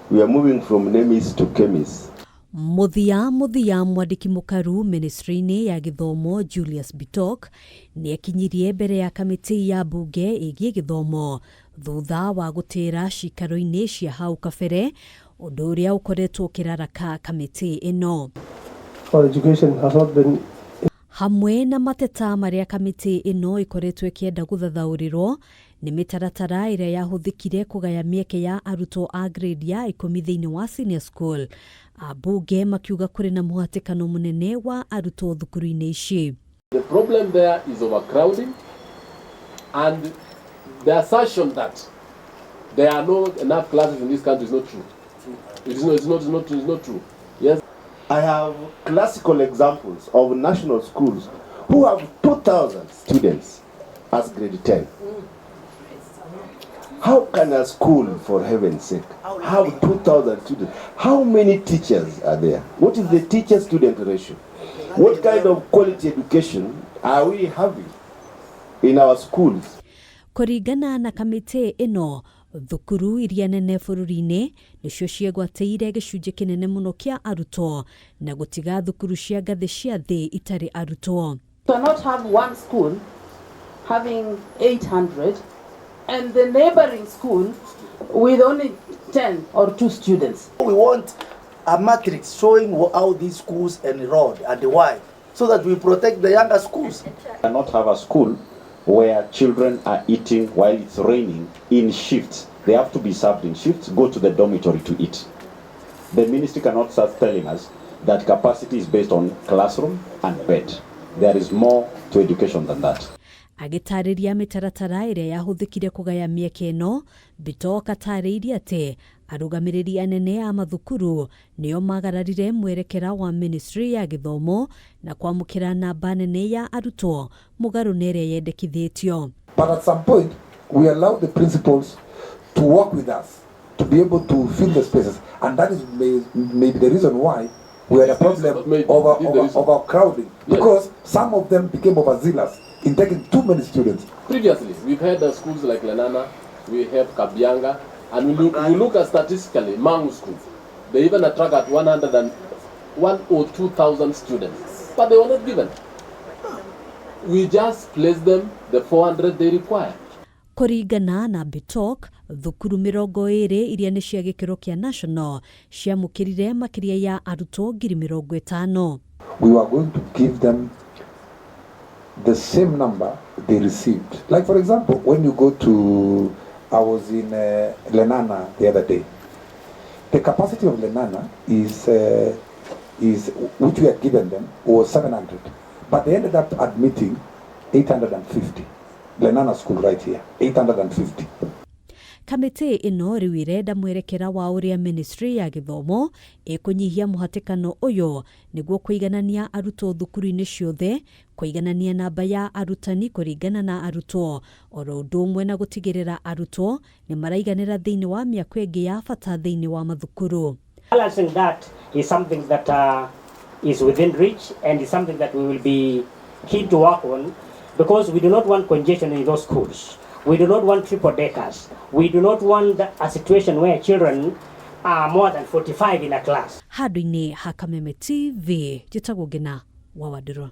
We are moving from NEMIS to KEMIS. Mũthia mũthia mwandĩki mũkaru ministry-inĩ ya gĩthomo Julius Bitok nĩ ekinyirie mbere ya kamĩtĩ ya mbunge ĩgiĩ gĩthomo thutha wa gũtĩra cikaro-inĩ cia hau kabere, ũndũ ũrĩa ũkoretwo ũkĩraraka kamĩtĩ ĩno. For education has not been Hamwe na mateta marĩa kamĩtĩ ĩno ĩkoretwo ĩkĩenda gũthathaũrĩrwo nĩ mĩtaratara ĩrĩa yahũthĩkire kũgaya mĩeke ya arutwo a grade ya 10 thĩinĩ wa senior school, ambunge makiuga kũrĩ na mũhatĩkano mũnene wa arutwo thukuru-inĩ ici. The problem there is overcrowding and the assertion that there are no enough classes in this country is not true. It is not, it's not, it's not, it's not true. Yes. I have classical examples of national schools who have 2,000 students as grade 10. How can a school, for heaven's sake, have 2,000 students? How many teachers are there? What is the teacher-student ratio? What kind of quality education are we having in our schools? Kũringana na kamĩtĩ ĩno, thukuru iria nene bũrũri-inĩ nĩcio ciegwatĩire gĩcunjĩ kĩnene mũno kĩa arutwo na gũtiga thukuru cia ngathĩ cia thĩ itarĩ arutwo. Cannot have one school having 800 and the neighboring school with only 10 or 2 students. We want a matrix showing how these schools enrolled and why, so that we protect the younger schools. Cannot have a school where children are eating while it's raining in shifts. They have to be served in shifts, go to the dormitory to eat. The ministry cannot start telling us that capacity is based on classroom and bed. There is more to education than that. Agĩtarĩria mĩtaratara ĩrĩa yahũthĩkire kũgaya mĩeke ĩno, Bitok atarĩirie atĩ arũgamĩrĩri anene a mathukuru nĩo magararire mwerekera wa ministry ya gĩthomo na kwamũkĩra namba nene ya arutwo mũgarũ na ĩrĩa yendekithĩtio. But at some point, we allow the principals to work with us to be able to fill the spaces. And that is maybe the reason why we had a problem overcrowding. Yes. Because some of them became overzealous in taking too many students. Previously, we've had schools like Lenana, we have Kabianga, and we look at statistically, Mangu School. They even attract at 102,000 students, but they were not given. We just place them the 400 they require. Kũringana na Bitok, thukuru 20 iria nĩ cia gĩkĩro kĩa national ciamũkĩrire makĩria ya arutwo 50,000. We were going to give them the same number they received. Like for example, when you go to, I was in Lenana the other day. The capacity of Lenana is which we had given them was 700, but they ended up admitting 850. Lenana School right here, 850. Kamĩtĩ ĩno rĩu ĩrenda mwerekera wa ũrĩa ministry ya gĩthomo ĩkũnyihia mũhatĩkano ũyũ nĩguo kũiganania arutwo thukuru-inĩ ciothe, kũiganania namba ya arutani kũringana na arutwo, oro ũndũ ũmwe na gũtigĩrĩra arutwo nĩ maraiganĩra thĩinĩ wa mĩako ĩngĩ ya bata thĩinĩ wa mathukuru. Balancing that is something that is within reach and is something that we will be keen to work on, because we do not want congestion in those schools. We do not want triple deckers. We do not want a situation where children are more than 45 in a class. Handũ-inĩ ha Kameme TV, njĩtagwo Ngina wa Wandirũ.